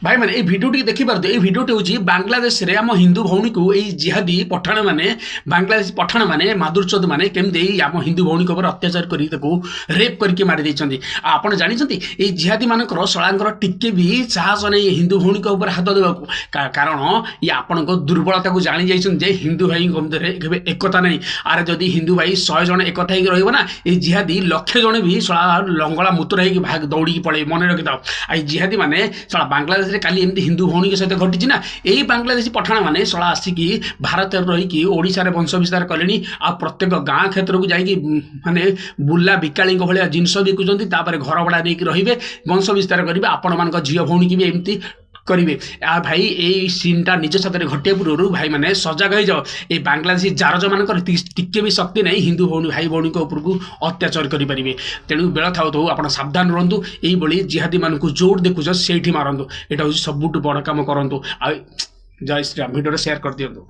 ଭାଇମାନେ, ଏଇ ଭିଡ଼ିଓଟିକି ଦେଖିପାରୁଥିବେ। ଏଇ ଭିଡ଼ିଓଟି ହେଉଛି ବାଂଲାଦେଶରେ ଆମ ହିନ୍ଦୁ ଭଉଣୀକୁ ଏଇ ଜିହାଦୀ ପଠାଣମାନେ, ବାଂଲାଦେଶ ପଠାଣମାନେ, ମାଦୁରଚୋଦ ମାନେ କେମିତି ଏଇ ଆମ ହିନ୍ଦୁ ଭଉଣୀଙ୍କ ଉପରେ ଅତ୍ୟାଚାର କରି ତାକୁ ରେପ୍ କରିକି ମାରି ଦେଇଛନ୍ତି। ଆଉ ଆପଣ ଜାଣିଛନ୍ତି, ଏଇ ଜିହାଦୀ ମାନଙ୍କର ଶଳାଙ୍କର ଟିକେ ବି ସାହସ ନାହିଁ ହିନ୍ଦୁ ଭଉଣୀଙ୍କ ଉପରେ ହାତ ଦେବାକୁ। କାରଣ ଇଏ ଆପଣଙ୍କ ଦୁର୍ବଳତାକୁ ଜାଣି ଯାଇଛନ୍ତି ଯେ ହିନ୍ଦୁ ଭାଇଙ୍କ ମଧ୍ୟରେ କେବେ ଏକତା ନାହିଁ। ଆରେ, ଯଦି ହିନ୍ଦୁ ଭାଇ 100 ଜଣ ଏକତା ହେଇକି ରହିବ ନା, ଏଇ ଜିହାଦୀ ଲକ୍ଷେ ଜଣ ବି ଶଳା ଲଙ୍ଗଳା ମୂତ୍ର ହେଇକି ଭାଗ ଦୌଡ଼ିକି ପଳେଇବେ, ମନେ ରଖିଥାଅ। ଆଉ ଏଇ ଜିହାଦୀ ମାନେ ଶଳା ବାଂଲାଦେଶରେ କାଲି ଏମିତି ହିନ୍ଦୁ ଭଉଣୀଙ୍କ ସହିତ ଘଟିଛି ନା, ଏଇ ବାଂଲାଦେଶୀ ପଠାଣ ମାନେ ଶଳା ଆସିକି ଭାରତରେ ରହିକି ଓଡ଼ିଶାରେ ବଂଶ ବିସ୍ତାର କଲେଣି। ଆଉ ପ୍ରତ୍ୟେକ ଗାଁ କ୍ଷେତ୍ରକୁ ଯାଇକି ମାନେ ବୁଲା ବିକାଳିଙ୍କ ଭଳିଆ ଜିନିଷ ବିକୁଛନ୍ତି। ତାପରେ ଘର ଭଡ଼ା ନେଇକି ରହିବେ, ବଂଶ ବିସ୍ତାର କରିବେ, ଆପଣମାନଙ୍କ ଝିଅ ଭଉଣୀକି ବି ଏମିତି କରିବେ। ଆଉ ଭାଇ, ଏଇ ସିନ୍ଟା ନିଜ ସାଥିରେ ଘଟିବା ପୂର୍ବରୁ ଭାଇମାନେ ସଜାଗ ହେଇଯାଅ। ଏଇ ବାଂଲାଦେଶୀ ଜାରଜମାନଙ୍କର ଟିକେ ବି ଶକ୍ତି ନାହିଁ ହିନ୍ଦୁ ଭଉଣୀ, ଭାଇ ଭଉଣୀଙ୍କ ଉପରକୁ ଅତ୍ୟାଚାର କରିପାରିବେ। ତେଣୁ ବେଳ ଥାଉ ଥାଉ ଆପଣ ସାବଧାନ ରୁହନ୍ତୁ। ଏଇଭଳି ଜିହାଦୀମାନଙ୍କୁ ଯୋଉଠି ଦେଖୁଛ ସେଇଠି ମାରନ୍ତୁ। ଏଇଟା ହେଉଛି ସବୁଠୁ ବଡ଼ କାମ କରନ୍ତୁ। ଆଉ ଜୟ ଶ୍ରୀରାମ। ଭିଡ଼ିଓରେ ସେୟାର କରିଦିଅନ୍ତୁ।